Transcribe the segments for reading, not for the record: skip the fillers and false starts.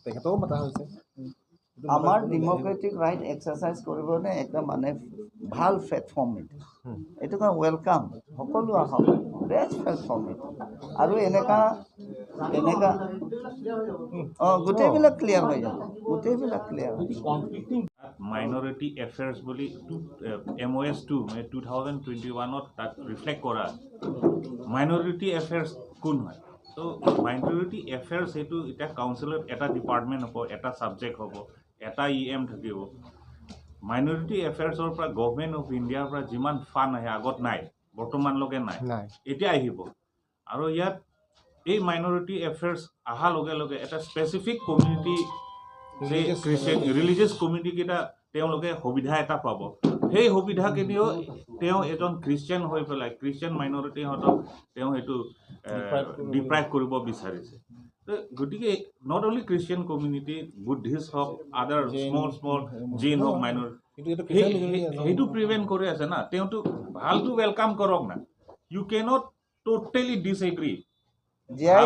তেখেতকো মাতা হৈছে। আমাৰ ডেম'ক্ৰেটিক ৰাইট এক্সাৰচাইজ কৰিবলৈ একদম মানে ভাল প্লেটফৰ্ম এইটো। এইটো কাৰণে welcome, সকলো আহক, বেষ্ট প্লেটফৰ্ম এইটো। আৰু এনেকা এনেকা অঁ, গোটেইবিলাক ক্লিয়াৰ হৈ যাব, গোটেইবিলাক ক্লিয়াৰ হৈ যাব। মাইনৰিটি এফেয়াৰ্ছ বুলি টু এম অ' এছ টু, মানে 2021ত তাত ৰিফ্লেক্ট কৰা মাইনৰিটি এফেয়াৰ্ছ কোন হয়। ত' মাইনৰিটি এফেয়াৰ্ছ সেইটো এতিয়া কাউন্সিলত এটা ডিপাৰ্টমেণ্ট হ'ব, এটা ছাবজেক্ট হ'ব, এটা ই এম থাকিব। মাইনৰিটি এফেয়াৰ্ছৰ পৰা গভমেণ্ট অফ ইণ্ডিয়াৰ পৰা যিমান ফাণ্ড আহে, আগত নাই, বৰ্তমানলৈকে নাই। নাই। এতিয়া আহিব। আৰু ইয়াত এই মাইনৰিটি এফেয়াৰ্ছ অহাৰ লগে লগে এটা স্পেচিফিক কমিউনিটি, যে খ্ৰীষ্টিয়ান ৰিলিজিয়াছ কমিউনিটিকেইটা, তেওঁলোকে সুবিধা এটা পাব। সেই সুবিধাখিনিও তেওঁ এজন খ্ৰীষ্টিয়ান হৈ পেলাই খ্ৰীষ্টিয়ান মাইনৰিটিহঁতক তেওঁ সেইটো ডিপ্ৰাইভ কৰিব বিচাৰিছে। তো গতিকে not only Christian community, Buddhist হওক, আদাৰ স্মল স্মল জৈন হওক, মাইনৰ কিন্তু এইটো খ্ৰীষ্টিয়ান majority আছে। সেইটো প্ৰিভেণ্ট কৰি আছে না। তেওঁতো ভালটো welcome কৰক না। You can't totally disagree. জীয়াই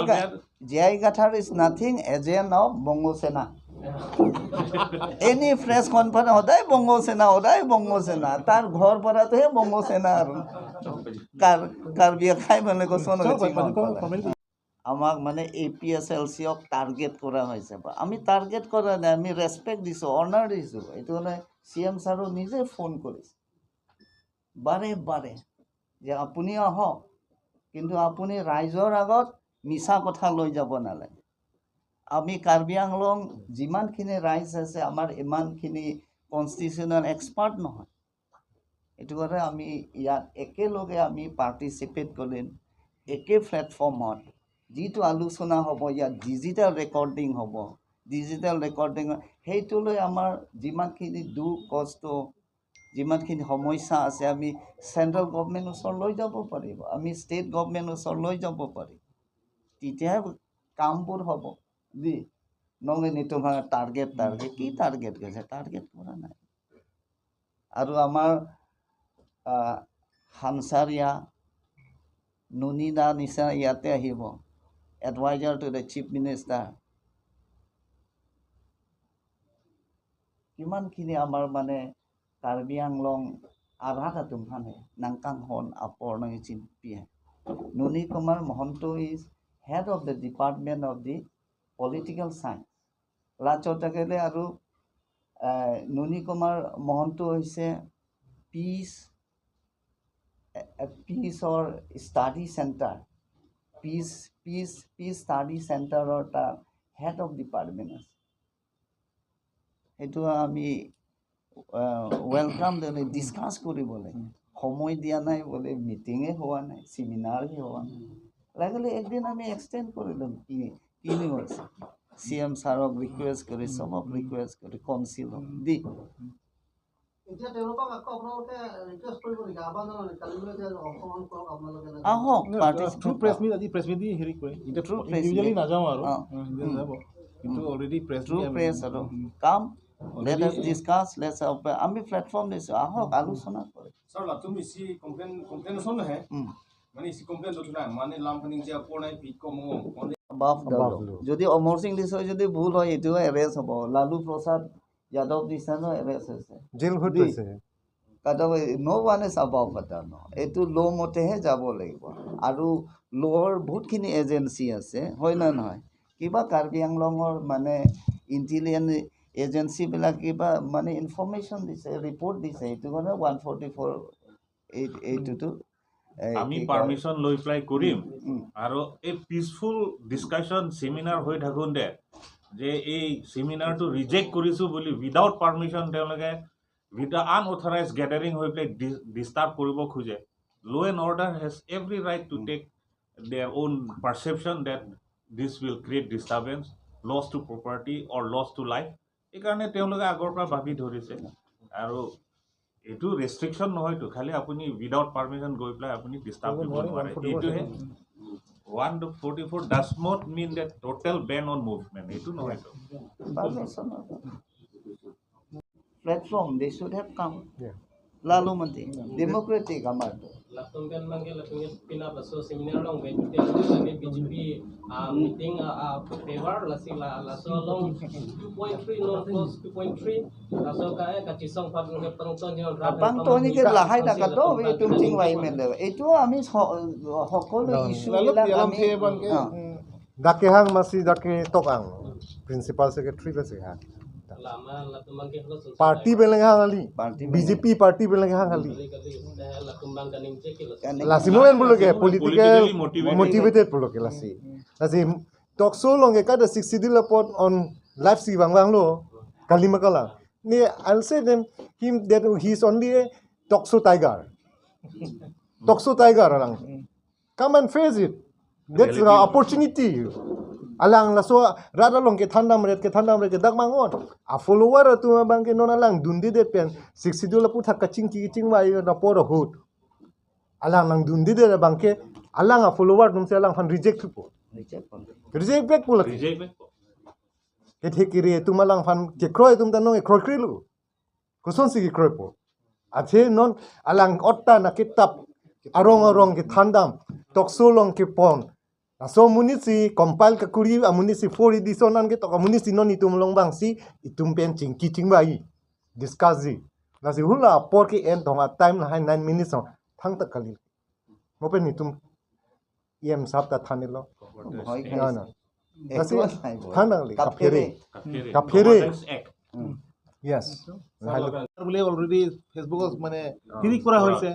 জীয়াই Kathar is nothing agent of Bongo Sena. Any press conference সদায় বংগ সেনা, সদায় বংগ সেনা। তাৰ ঘৰ পৰাটোহে বংগ সেনা আৰু কাৰ কাৰ্বি খাই মানে কৈছো। আমাক মানে এ পি এছ এল চিক টাৰ্গেট কৰা হৈছে। আমি টাৰ্গেট কৰা নাই, আমি ৰেচপেক্ট দিছোঁ, অনাৰ দিছোঁ। এইটো মানে চি এম ছাৰো নিজে ফোন কৰিছে বাৰে বাৰে যে আপুনি আহক, কিন্তু আপুনি ৰাইজৰ আগত মিছা কথা লৈ যাব নালাগে। আমি কাৰ্বি আংলং যিমানখিনি ৰাইজ আছে, আমাৰ ইমানখিনি কনষ্টিটিউশ্যনেল এক্সপাৰ্ট নহয়। এইটো কাৰণে আমি ইয়াত একেলগে আমি পাৰ্টিচিপেট কৰিম একে প্লেটফৰ্মত। যিটো আলোচনা হ'ব ইয়াত, ডিজিটেল ৰেকৰ্ডিং হ'ব। ডিজিটেল ৰেকৰ্ডিং সেইটোলৈ আমাৰ যিমানখিনি দুখ কষ্ট, যিমানখিনি সমস্যা আছে, আমি চেণ্ট্ৰেল গভমেণ্ট ওচৰত লৈ যাব পাৰিব, আমি ষ্টেট গভমেণ্ট ওচৰত লৈ যাব পাৰিম। তেতিয়াহে কামবোৰ হ'ব। জি নহ'লে তোমাৰ টাৰ্গেট, টাৰ্গেট কি টাৰ্গেট কৰিছে? টাৰ্গেট কৰা নাই। আৰু আমাৰ হানচাৰিয়া নুনিদা নিচিনা ইয়াতে আহিব, adviser to the chief minister. কিমানখিনি আমাৰ মানে কাৰ্বি আংলং আধা কাটুম ফানে নাংকাং হন আপৰ চিন Noni Kumar Mahanta is head of the department of the political science. লাচতাকেলে আৰু নুনী কুমাৰ মহন্ত হৈছে পিচৰ study centre, peace study চেণ্টাৰৰ তাৰ হেড অফ ডিপাৰ্টমেণ্ট আছে। সেইটো আমি welcome, discuss কৰিব লাগে। সময় দিয়া নাই বোলে, মিটিঙে হোৱা নাই, চেমিনাৰহে হোৱা নাই। লাগিলে একদিন আমি এক্সটেণ্ড কৰি ল'ম। কি কিনো আছে, চি এম ছাৰক ৰিকুৱেষ্ট কৰি, চবক ৰিকুৱেষ্ট কৰি, কনচিলক দি। এতিয়া তেওঁলোকক আকৌ আপোনালোকে ৰিকুৱেষ্ট কৰিব নেকি, আহ্বান জনাব নেকি কালিলৈ যে অংশগ্ৰহণ কৰক আপোনালোকে? আহক। থ্ৰু প্ৰেছ মিট, আজি প্ৰেছ মিট দি হেৰি কৰিম এতিয়া। Through press individually meet. নাযাওঁ আৰু যাব, কিন্তু অলৰেডি প্ৰেছ থ্ৰু প্ৰেছ আৰু come, let us discuss, let's আমি প্লেটফৰ্ম দিছোঁ, আহক, আলোচনা কৰিম। Sir, latum isi complain complain son hai. Mane isi complain do na mane lam khaning ja pornai pit ko mo. Above the Above law. Law. যদি অমৰ সিং দিছে যদি ভুল হয়, এইটোও এৰেষ্ট হ'ব। লালু প্ৰসাদ যাদৱ নিচিনাও এৰেষ্ট হৈছে। জেল হৈ গৈছে। No one is above the law. এইটো ল' মতেহে যাব লাগিব। আৰু ল'ৰ বহুতখিনি এজেঞ্চি আছে, হয় নে নহয়? কিবা কাৰ্বি আংলঙৰ মানে ইণ্টেলিজেঞ্চ এজেঞ্চিবিলাক কিবা মানে ইনফৰ্মেশ্যন দিছে, ৰিপৰ্ট দিছে, সেইটো কাৰণে 144 এইটোতো এই আমি কি কয়, পাৰ্মিশ্যন লৈ পেলাই কৰিম। আৰু এই পিচফুল ডিছকাশ্যন চেমিনাৰ হৈ থাকোঁতে যে এই চেমিনাৰটো ৰিজেক্ট কৰিছোঁ বুলি উইদাউট পাৰ্মিশ্যন তেওঁলোকে উইথ আনঅথৰাইজ গেডাৰিং হৈ পেলাই ডিষ্টাৰ্ব কৰিব খোজে, law and order has every right to take their own perception that this will create disturbance, loss to property or loss to life. সেইকাৰণে তেওঁলোকে আগৰ পৰা ভাবি ধৰিছে। আৰু এইটো ৰেষ্ট্ৰিকশ্যন নহয়তো, খালি আপুনি উইদাউট পাৰ্মিশ্যন গৈ পেলাই আপুনি ডিষ্টাৰ্ব দিব নোৱাৰে, এইটোহে। 144 does not mean that total ban on movement, এইটো নহয়তো। Permission platform, they should have come. Lalu Mati, democratic আমাৰটো। Latumben mangke latumben pina laso seminar long be te BJP meeting favor lasi la laso long 2.3 non plus 2.3 laso ka ka chisong phat ke pangton jo pangton ni ke lahai da ka to এইটো চিং Y মেলে এইটো আমি সকলো issue বিলাক আমি Dakehang masih dake tokang principal secretary bese ha party beleng hang ali BJP party beleng hang ali lasi moen boloke political motivated boloke lasi lasi talk so long ke kada 60 dil upon on life si bang bang lo kalimakala ni I'll say them him that he is only a talk show tiger talk show tiger alang come and face it. That's the opportunity. Alang laso rada long ke thandam ret ke dak mangon. A follower tu bang ke non alang dundi de pen 60 dola pu thak ching ki ching wai na por hut. Alang nang dundi de bang ke alang a follower dum se alang fan reject po. Reject back po reject back. Ke thekire tum alang fan ke kroi tum ta no ke kroi krilu. Koson si ke kroi po. Athe non alang otta na ketap arong arong ke thandam toksolong ke pon. So munisi compile ka kuri amunisi 4 edition an ke to amunisi non itum long bang si itum pen ching ki ching bai discuss ji lasi hula por ki en thonga time na 9 minutes thang tak kali mo pen itum em sab ta thane lo na na lasi thang le kaphere kaphere yes বলে already ফেসবুকত মানে click কৰা হৈছে।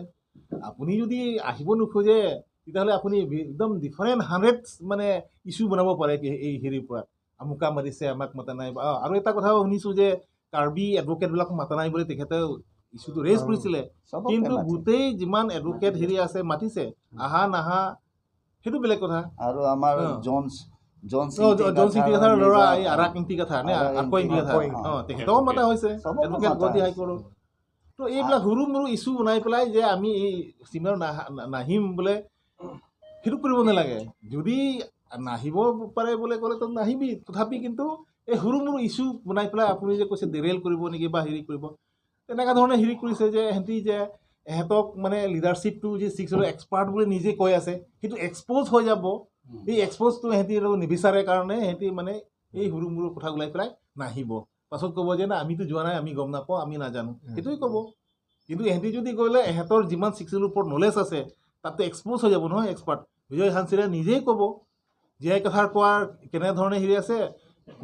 আপুনি যদি আহিব নোখোজে তেতিয়াহ'লে আপুনি একদম ডিফাৰেণ্ট 100 মানে ইছ্যু বনাব পাৰে এই হেৰিৰ পৰা আমুকা মাৰিছে আমাক মাতা নাই। আৰু এটা কথা শুনিছোঁ যে কাৰ্বি এডভকেটবিলাকক মাতা নাই বুলি তেখেতে ইছ্যুটো ৰেজ কৰিছিলে, কিন্তু গোটেই যিমান এডভকেট হেৰি আছে মাতিছে, আহা নাহা সেইটো বেলেগ কথা। আৰু আমাৰ জন সিং কথাৰ ল'ৰা এই আৰাক ইংটি কথা নে আকৌ ইংটি কথা তেখেতকো মাতা হৈছে এডভকেট গুৱাহাটী হাইকোৰ্টত। তো এইবিলাক সৰু মৰু ইছ্যু বনাই পেলাই যে আমি এই চিমিনাৰ নাহিম বোলে সেইটো কৰিব নালাগে। যদি নাহিব পাৰে বোলে ক'লে তো নাহিবি, তথাপি কিন্তু এই সৰু মৰু ইছ্যু বনাই পেলাই আপুনি যে কৈছে ডেৰেল কৰিব নেকি বা হেৰি কৰিব তেনেকুৱা ধৰণে হেৰি কৰিছে যে এহেঁতি যে এহেঁতক মানে লিডাৰশ্বিপটো যে 6 এক্সপাৰ্ট বুলি নিজে কৈ আছে সেইটো এক্সপ'জ হৈ যাব। এই এক্সপ'জটো এহেঁতি নিবিচাৰে কাৰণে এহেঁতি মানে এই সৰু মৰু কথা ওলাই পেলাই নাহিব, পাছত ক'ব যে না আমিতো যোৱা নাই, আমি গম নাপাওঁ, আমি নাজানো, সেইটোৱে ক'ব। কিন্তু এহেঁতি যদি গ'লে এহেঁতৰ যিমান 6 ওপৰত নলেজ আছে তাততো এক্সপ'জ হৈ যাব নহয় এক্সপাৰ্ট। বিজয় হানচিৰে নিজেই ক'ব জীয়াই কথাৰ কোৱাৰ কেনেধৰণে হেৰি আছে,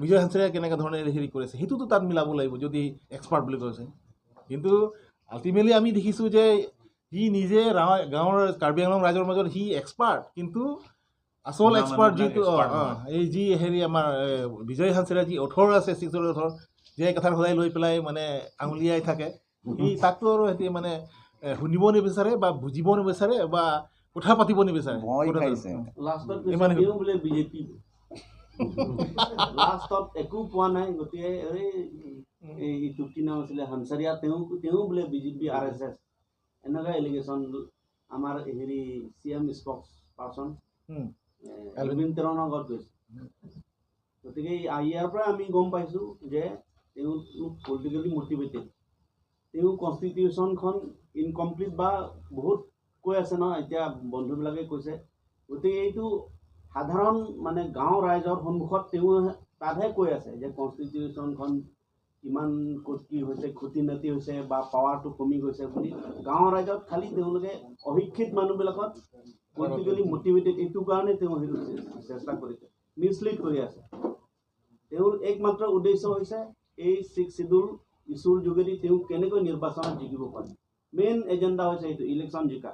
বিজয় হানচিৰে কেনেকুৱা ধৰণে হেৰি কৰিছে সেইটোতো তাত মিলাব লাগিব যদি এক্সপাৰ্ট বুলি কৈছে। কিন্তু আল্টিমেটলি আমি দেখিছোঁ যে সি নিজে গাঁৱৰ কাৰ্বি আংলং ৰাইজৰ মাজত সি এক্সপাৰ্ট, কিন্তু আচল এক্সপাৰ্ট যিটো এই যি হেৰি আমাৰ বিজয় হানচিৰা যি অথৰ আছে 6 অথৰ জীয়াই কথাৰ সদায় লৈ পেলাই মানে আঙুলিয়াই থাকে, সি তাকতো আৰু সিহঁতি মানে শুনিব নিবিচাৰে বা বুজিব নিবিচাৰে বা কথা পাতিব নিবিচাৰে। বিজেপি লাষ্টত একো পোৱা নাই, গতিকে এই ইটো কি নাম আছিলে হানচাৰিয়া, তেওঁ বোলে বিজেপি RSS এনেকুৱা এলিগেশ্যন আমাৰ হেৰি CM spokes person Alvin তেৰণৰ ঘৰত গৈছে। গতিকে ইয়াৰ পৰা আমি গম পাইছোঁ যে তেওঁলোক পলিটিকেলি মটিভেটেড, তেওঁ কনষ্টিটিউশ্যনখন ইনকমপ্লিট বা বহুত কৈ আছে ন এতিয়া বন্ধুবিলাকে কৈছে। গতিকে এইটো সাধাৰণ মানে গাঁও ৰাইজৰ সন্মুখত তেওঁ তাতহে কৈ আছে যে কনষ্টিটিউশ্যনখন কিমান ক'ত কি হৈছে, খুটি নাটি হৈছে বা পাৱাৰটো কমি গৈছে বুলি। গাঁৱৰ ৰাইজত খালি তেওঁলোকে অশিক্ষিত মানুহবিলাকত পলিটিকেলি মটিভেটেড এইটো কাৰণে তেওঁ সেইটো চেষ্টা কৰিছে, মিছলিড কৰি আছে। তেওঁৰ একমাত্ৰ উদ্দেশ্য হৈছে এই 6 চিডিউল ইছ্যুৰ যোগেদি তেওঁ কেনেকৈ নিৰ্বাচনত জিকিব পাৰে। মেইন এজেণ্ডা হৈছে এইটো ইলেকশ্যন জিকা।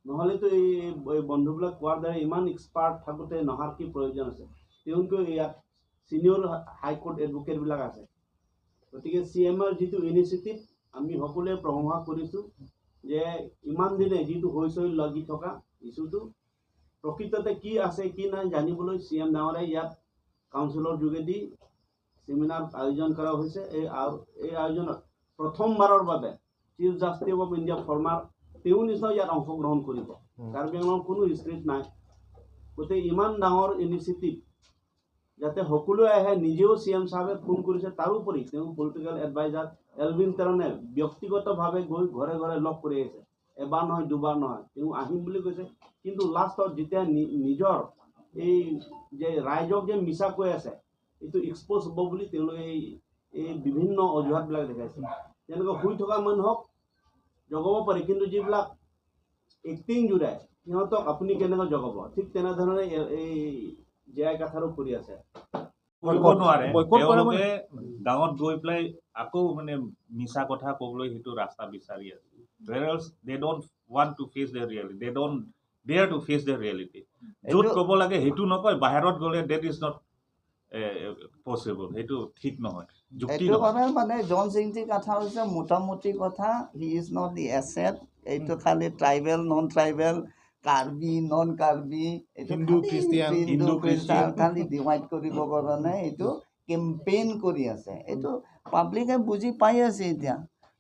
নহ'লেতো এই বন্ধুবিলাক কোৱাৰ দৰে ইমান এক্সপাৰ্ট থাকোঁতে নহাৰ কি প্ৰয়োজন আছে? তেওঁলোকে ইয়াত ছিনিয়ৰ হাইকোৰ্ট এডভকেটবিলাক আছে। গতিকে CMৰ যিটো ইনিচিয়েটিভ আমি সকলোৱে প্ৰশংসা কৰিছোঁ যে ইমান দিনে যিটো হৈ লাগি থকা ইছ্যুটো প্ৰকৃততে কি আছে কি নাই জানিবলৈ CM ডাঙৰীয়াই ইয়াত কাউন্সিলৰ যোগেদি চেমিনাৰ আয়োজন কৰা হৈছে। এই আয়োজনত প্ৰথমবাৰৰ বাবে chief justice of India former তেওঁ নিশ্চয় ইয়াত অংশগ্ৰহণ কৰিব। কাৰ্বি আংলঙৰ কোনো হিষ্ট্ৰীত নাই। গতিকে ইমান ডাঙৰ ইনিচিয়েটিভ যাতে সকলোৱে আহে, নিজেও CM চাহাবে ফোন কৰিছে, তাৰোপৰি তেওঁ পলিটিকেল এডভাইজাৰ এলভিন তেৰণে ব্যক্তিগতভাৱে গৈ ঘৰে ঘৰে লগ কৰি আহিছে। এবাৰ নহয় দুবাৰ নহয় তেওঁ আহিম বুলি কৈছে। কিন্তু লাষ্টত যেতিয়া নিজৰ এই যে ৰাইজক যে মিছা কৈ আছে এইটো এক্সপ'জ হ'ব বুলি তেওঁলোকে এই বিভিন্ন অজুহাতবিলাক দেখাইছে। তেওঁলোকে শুই থকা মানুহক জগাব পাৰি, কিন্তু যিবিলাক এক্টিং জোৰাই সিহঁতক আপুনি কেনেকৈ জগাব? ঠিক তেনেধৰণে এই জে আই কাথাৰো কৰি আছে। কৰিব নোৱাৰে, তেওঁলোকে গাঁৱত গৈ পেলাই আকৌ মানে মিছা কথা ক'বলৈ সেইটো ৰাস্তা বিচাৰি আছে। Whereas they don't want to face the reality, they don't dare to face the reality. য'ত ক'ব লাগে সেইটো নকয়, বাহিৰত গ'লে that is not possible, সেইটো ঠিক নহয়, যুক্তি এইটো কাৰণে মানে জন সিংটি কথা হৈছে মোটামুটি কথা, he is not the asset. এইটো খালি tribal non tribal, Karbi non Karbi, এইটো হিন্দু খ্ৰীষ্টিয়ান, হিন্দু খ্ৰীষ্টান খালি ডিভাইড কৰিবৰ কাৰণে এইটো কেম্পেইন কৰি আছে। এইটো পাব্লিকে বুজি পাই আছে এতিয়া।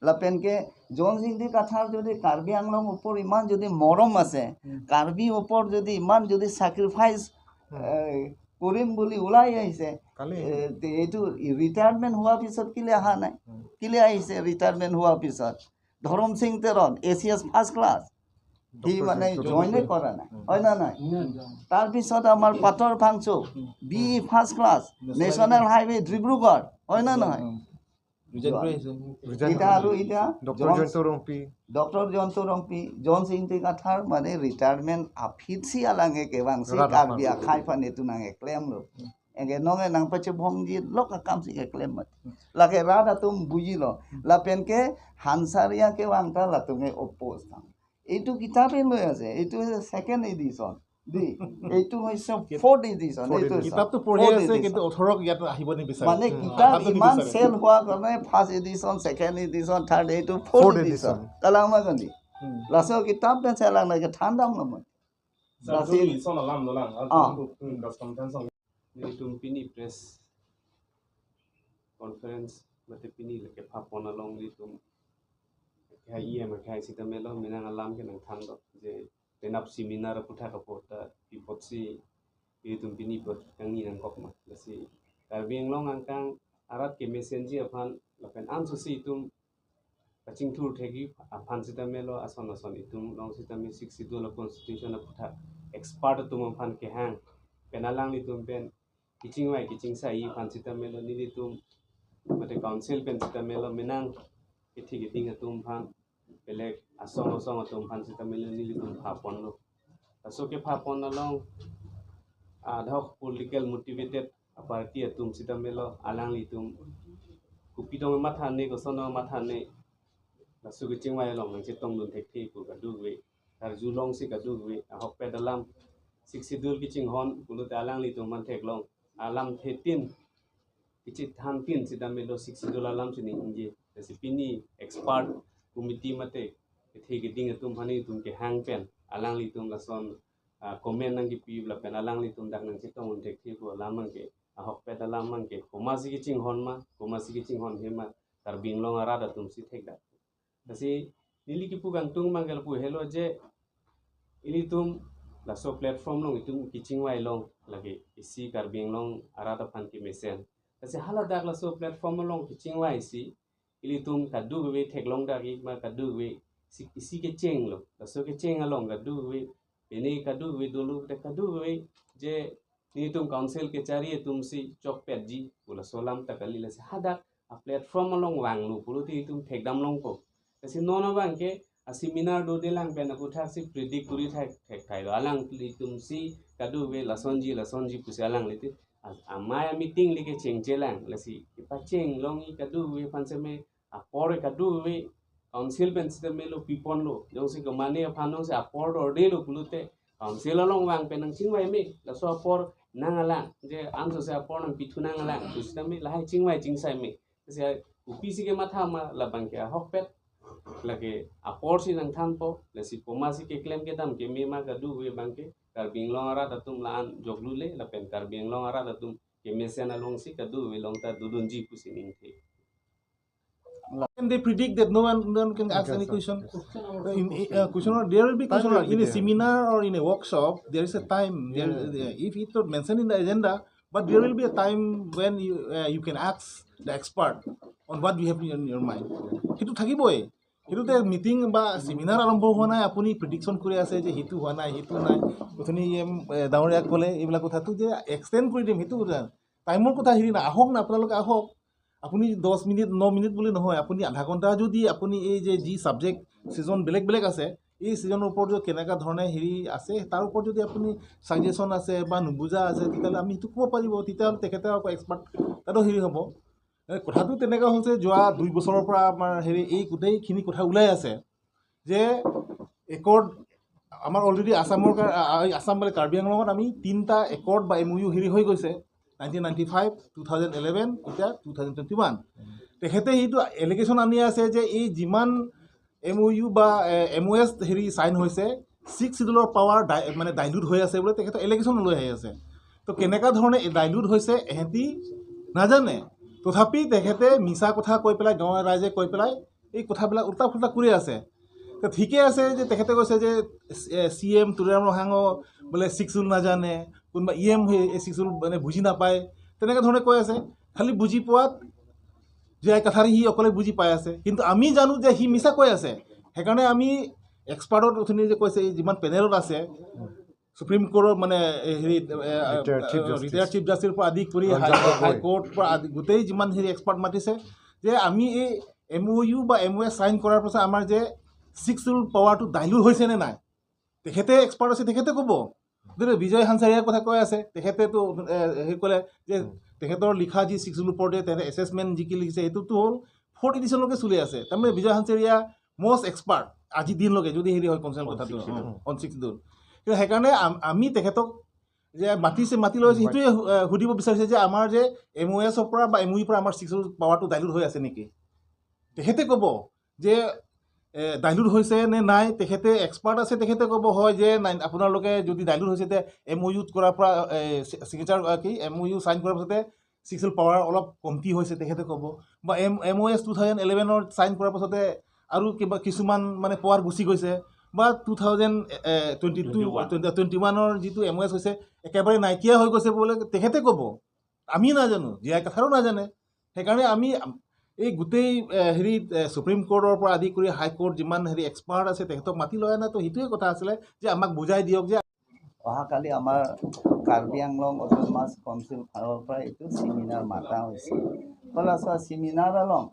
লাপেনকে জন সিংটি কাথাৰ যদি কাৰ্বি আংলং ওপৰত ইমান যদি মৰম আছে, কাৰ্বি ওপৰত যদি ইমান যদি ছেক্ৰিফাইচ কৰিম বুলি ওলাই আহিছে, এইটো ৰিটায়াৰমেণ্ট হোৱাৰ পিছত কেলে অহা নাই? কেলে আহিছে ৰিটায়াৰমেণ্ট হোৱাৰ পিছত? Dharam Singh Teron ACS first class, সি মানে জইনে কৰা নাই, হয় না নাই? তাৰপিছত আমাৰ Pator Phangcho B first class, national highway Dibrugarh, হয় না নহয়? এতিয়া আৰু এতিয়া ডক্টৰ জয়ন্ত ৰংপি, জন সিংটি কাথাৰ মানে ৰিটায়াৰমেণ্ট আফিতসি আলাঙে কেবাংসি কাৰ্বি আখাই ফানে তুনাঙে ক্লেম লো এগে নঙে নাংপাচে ভংজি লক কামসিকে ক্লেম মাতি লাগে রাধা তুম বুজিল লাপেনকে হানসাৰিয়া কেৱাংটা লাতুঙে অপ'জ থাং। এইটো কিতাপে লৈ আছে, এইটো হৈছে ছেকেণ্ড এডিশ্যন দেই, এইটো হৈছে ফ'ৰ্থ এডিশ্যন। এইটো কিতাপটো পঢ়ি আছে কিন্তু অথৰক ইয়াত আহিব নিবিচাৰে, মানে কিতাপ ইমান চেল হোৱাৰ কাৰণে first edition, second edition, third, এইটো ফ'ৰ্থ এডিশ্যন। কালামাগনি লাষ্টৰ কিতাপ চেলাং লাগে ঠাণ্ডা নহয়। Pini press conference mate pini leke phapon along litum khai em khai sitamelo menang alam ke nang thando je tenap seminar putha kapota pipotsi litum pini pot kangi nang kok ma lasi Karbi Anglong angkang arat ke messenger aphan lapen ansu si itum paching thur thegi aphan sitamelo ason ason itum long sitame six schedule constitution putha expert tum aphan ke hang penalang litum pen kiching wai kiching sa i phan sitamelo nilitum mate council pen sitamelo menang kethi keting atum phan belek asong asong atum phan sitamelo nilitum phapon lo aso ke phapon along adhok political motivated party atum sitamelo alang litum kupidong matha ne kosono matha ne lasu kiching wai long nang chitong dun thek thi ku ka du we tar julong si ka du we ahok pedalam six schedule kiching hon pulute alang litum man thek long alam thetin kichi than tin sitamelo six schedule alam sining inje tasi pini expert committee mate the ke ding atum phani tum ke hang pen alang litum lason comment nang ki pi la pen alang litum dak nang chitong un thek thi ku alam ang ke ahok pet alam ang ke komasi kiching hon ma komasi kiching hon hema tar binglong arada tum si thek da tasi nili ki pu gang tung mangel pu helo je ilitum laso platform long itum kiching wai long lagi isi Karbi Anglong arada phan ki mesen tasi hala dak laso platform long kiching wai si ilitum kadu we thek long da ki ma kadu we isi ke cheng lo laso ke cheng along kadu we pene kadu we dolu te kadu we je nitum council ke chari tum si chok pet ji pula solam takali lasi hadak a platform long wang lu puluti itum thek dam long ko tasi nono bang ke a seminar do delang pen aku thak si predict kuri thak thek thai lo alang litum si kadu we lasonji pusi alang liti amaya meeting like cheng chelang lasi pa cheng long i kadu we phanseme a por kadu we council pen sitame lo pipon lo jong si kamane phanong se apor orde lo pulute council along wang penang chingwai me laso apor nangalang je anso se apor nang pithu nangalang pusitame lahai chingwai chingsai me se upisi ke matha ma labang ke hokpet lage apor si nang thanpo lasi pomasi ke claim ke dam ke me ma kadu we bangke Karbi Anglong ara datum laan joglule lapen Karbi Anglong ara datum ke mesen along si kadu we long ta dudun ji pusining the. Can they predict that no one can ask any question? In question or there will be question or in a seminar or in a workshop there is a time there, if it's not mentioned in the agenda, but there will be a time when you can ask the expert on what you have in your mind. সেইটো থাকিবই। সেইটোতে meeting বা seminar আৰম্ভ হোৱা নাই, আপুনি প্ৰিডিকশ্যন কৰি আছে যে সেইটো হোৱা নাই, সেইটো নাই। অথনি এম ডাঙৰীয়াক ক'লে এইবিলাক কথাটো যে এক্সটেণ্ড কৰি দিম, সেইটো কথা টাইমৰ কথা হেৰি নাই। আহক না, আপোনালোকে আহক। আপুনি 10 মিনিট 9 মিনিট বুলি নহয়, আপুনি আধা ঘণ্টা যদি আপুনি এই যে যি ছাবজেক্ট ছিজন বেলেগ বেলেগ আছে, এই ছিজনৰ ওপৰত যদি কেনেকুৱা ধৰণে হেৰি আছে তাৰ ওপৰত যদি আপুনি ছাজেশ্যন আছে বা নুবুজা আছে, তেতিয়াহ'লে আমি সেইটো ক'ব পাৰিব। তেতিয়াহ'লে তেখেতে আকৌ এক্সপাৰ্ট তাতো হেৰি হ'ব। কথাটো তেনেকুৱা হৈছে, যোৱা 2 বছৰৰ পৰা আমাৰ হেৰি এই গোটেইখিনি কথা ওলাই আছে যে একৰ্ড আমাৰ অলৰেডি আছামৰ, আছাম মানে কাৰ্বি আংলঙত আমি 3টা একৰ্ড বা MOU হেৰি হৈ গৈছে, 1995, 2011, এতিয়া 2021। তেখেতে সেইটো এলিগেশ্যন আনি আছে যে এই যিমান MOU বা MOS হেৰি চাইন হৈছে, 6 চিডুলৰ পাৱাৰ মানে ডাইলুট হৈ আছে বোলে তেখেতে এলিগেশ্যন লৈ আহি আছে। তো কেনেকুৱা ধৰণে ডাইলুট হৈছে এহেঁতি নাজানে, তথাপি তেখেতে মিছা কথা কৈ পেলাই গাঁৱৰ ৰাইজে কৈ পেলাই এই কথাবিলাক উল্টা ফুল্টা কৰি আছে। তো ঠিকে আছে যে তেখেতে কৈছে যে CM Tuliram ৰহাঙ বোলে 6 চিডুল নাজানে, কোনোবা EM 6 schedule মানে বুজি নাপায়, তেনেকুৱা ধৰণে কৈ আছে। খালি বুজি পোৱাত যে কথাৰে সি অকলে বুজি পাই আছে, কিন্তু আমি জানো যে সি মিছা কৈ আছে। সেইকাৰণে আমি এক্সপাৰ্টত অথনি যে কৈছে, যিমান পেনেলত আছে সুপ্ৰিম কোৰ্টৰ মানে হেৰি ৰিটায়াৰ্ড চিফ জাষ্টিছৰ পৰা আদি কৰি হাইকোৰ্ট পৰা আদি গোটেই যিমান হেৰি এক্সপাৰ্ট মাতিছে যে আমি এই MOU বা MOS sign কৰাৰ পাছত আমাৰ যে 6 চিডুল পাৱাৰটো ডাইলুট হৈছে নে নাই, তেখেতে এক্সপাৰ্ট আছে, তেখেতে ক'ব। বিজয় হানচাৰিয়াৰ কথা কৈ আছে, তেখেতেতো হেৰি ক'লে যে তেখেতৰ লিখা যি 6 চিডুল ওপৰতে তেখেতে এছেছমেণ্ট যি কি লিখিছে সেইটোতো হ'ল 4th এডিশ্যনলৈকে চলি আছে। তাৰমানে বিজয় হানচাৰিয়া মষ্ট এক্সপাৰ্ট আজিৰ দিনলৈকে যদি হেৰি হয় কনচাৰ্ণ কথাটো অন 6 চিডুল। কিন্তু সেইকাৰণে আমি তেখেতক যে মাতিছে, মাতি লৈ সেইটোৱে সুধিব বিচাৰিছে যে আমাৰ যে MOSৰ পৰা বা MOUৰ পৰা আমাৰ 6 চিডুল পাৱাৰটো ডাইলুট হৈ আছে নেকি। তেখেতে ক'ব যে ডাইলুট হৈছে নে নাই, তেখেতে এক্সপাৰ্ট আছে, তেখেতে ক'ব হয় যে নাই আপোনালোকে যদি ডাইলুট হৈছে তে MOUত কৰাৰ পৰা ছিগনেচাৰ কি MOU sign কৰাৰ পাছতে 6 চিডুল পাৱাৰ অলপ কমটি হৈছে তেখেতে ক'ব, বা MOS 2011ৰ চাইন কৰাৰ পাছতে আৰু কিবা কিছুমান মানে পাৱাৰ গুচি গৈছে, বা 2022-21ৰ যিটো MOS হৈছে একেবাৰে নাইকিয়া হৈ গৈছে বোলে তেখেতে ক'ব। আমি নাজানো, জীয়াই কথাৰো নাজানে। সেইকাৰণে আমি এই গোটেই হেৰি সুপ্ৰিম কোৰ্টৰ পৰা আদি কৰি হাইকোৰ্ট যিমান হেৰি এক্সপাৰ্ট আছে তেখেতক মাতি লৈ অনা, তো সেইটোৱে কথা আছিলে যে আমাক বুজাই দিয়ক যে অহাকালি আমাৰ কাৰ্বি আংলং অট'নমাছ কাউন্সিল ফালৰ পৰা এইটো চেমিনাৰ মাতা হৈছে। চোৱা চেমিনাৰ আলং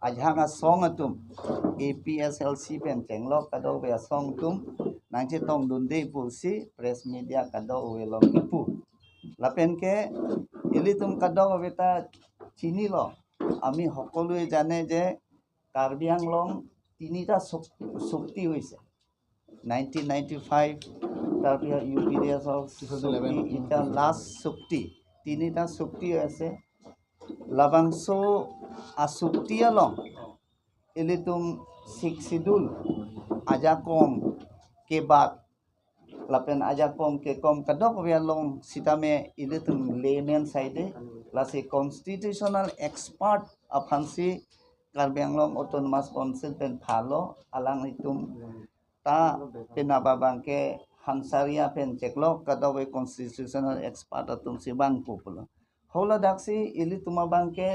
আঝাঙা song atum APSLC pen chenglok kado be song tum nangche tong dunde pulsi press media kado welong kipu lapen ke ilitum kado beta চিনি ল। আমি সকলোৱে জানে যে কাৰ্বি আংলং 3টা চুক্তি হৈছে, 1995, তাৰপিছত UPDSৰ চুক্তি, এতিয়া লাষ্ট চুক্তি, 3টা চুক্তি আছে। লাবাংছো আসুক্তি along ilitum 6 schedule aja kom ke baat lapen aja kom ke kom kadok along sitame ilitum layman side lasi constitutional expert aphansi Karbi Anglong Autonomous Council pen phalo alang itum ta penababangke Hansaria pen cheklo kadok constitutional expert atum si bang populo hola daksi ili tuma bangke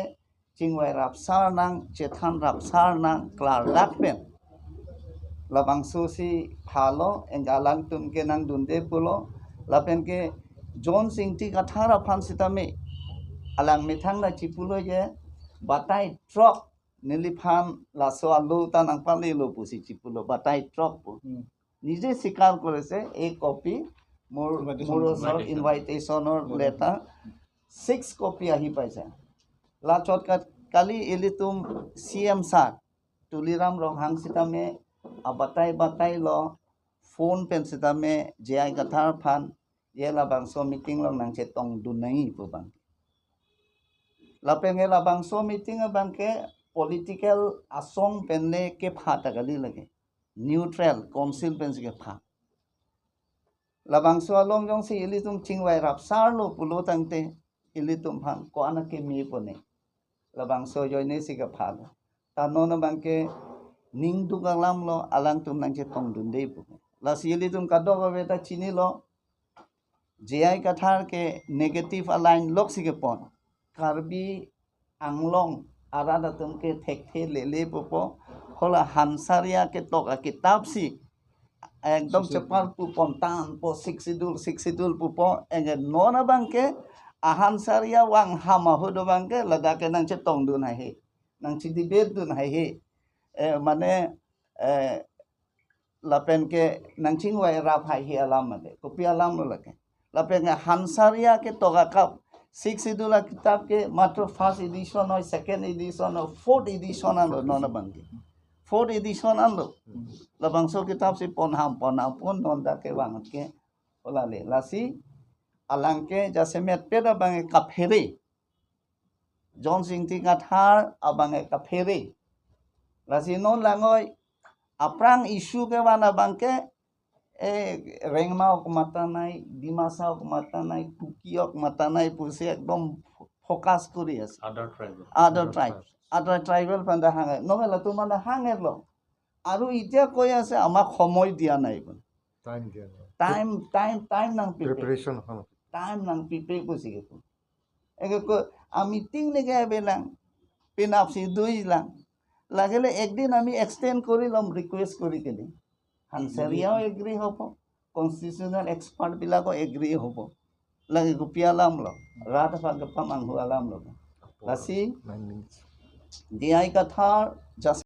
chingwai rapsar nang chethan rapsar nang klar dak pen labangsu si phalo engalang tum ke nang dunde pulo lapen ke John Singh ti kathara phan sitame alang mithang na chipulo je batai truck niliphan laso alu ta nang pali lo pusi chipulo batai truck pu নিজে স্বীকাৰ কৰিছে। এই copy মোৰ ওচৰত ইনভাইটেশ্যনৰ letter 6 copy আহি পাইছে। লাচত কালি এলিতুম CM sir Tuliram Ronghang সিতামে বাতাই বাতাই ল phone PAN সিতামে GI গাথাৰ fun ye labangso meeting long nang che tong dunai pu bang lapenge labangso meeting bang ke political asong penle ke pha tagali lage neutral council pen ke pha labangso along jong si ilitum chingwai rap sar lo pulo tangte ilitum phang ko ana ke mi pone labangso joine si ke pha lo ta no na bang ke ning du lam lo alang tum nang che tong dundei pu la si ilitum ka do ba ta chini lo JI Kathar ke negative align lok si ke pon Karbi Anglong arada tum ke thek the le le popo খোলা হানসাৰিয়া কে টকা কিতাপ সি একদম চেপাল পু পন্তান প 6 schedule, 6 schedule pu po enge nona bangke ahansaria wang hama hudo bangke ladake nang che tong dun hai he nang chi debate dun hai he মানে lapen ke nang ching wai rap hai he alam made kopi alam lo lake lapen হানসারিয়া K toka kap 6 schedule কিতাব কে মাত্র first edition হয়, second edition হয়, fourth edition আনলো ননা Banke fourth edition আনলো labangso kitab si ponham ponham pon nonda ke wangat ke olale lasi alangke jase met peda bange kaphere John Singh ti kathar abange kaphere lasi non langoi aprang issue ke wana bangke e ৰেংমাওক মাতা নাই, ডিমাচাওক মাতা নাই, কুকিয়ক মাতা নাই, পুছে একদম focus কৰি আছে আদাৰ ট্ৰাইবেল। আদাৰ ট্ৰাইব, আদাৰ ট্ৰাইবেল ফান্দা হাঙে নহ'লে তোমালে হাঙে ল। আৰু এতিয়া কৈ আছে আমাক সময় দিয়া নাই বোলে। টাইম দিয়া নাই। টাইম টাইম টাইম নাং পিপে প্ৰিপাৰেশ্যন টাইম নাং পিপে কৈছে। আমি টিং নেগে বেলাং পিনাপচি দুই লাং লাগিলে একদিন আমি এক্সটেণ্ড কৰি ল'ম ৰিকুৱেষ্ট কৰি কিনে। হানচাৰিয়াও এগ্ৰি হ'ব, কনষ্টিটিউচনেল এক্সপাৰ্টবিলাকো এগ্ৰি হ'ব লাগে। গুপিয়া লাম ল ৰাত গপা মাংস আলাম লগ লাচি 9 minutes. দিয়াই কথাৰ জাষ্ট।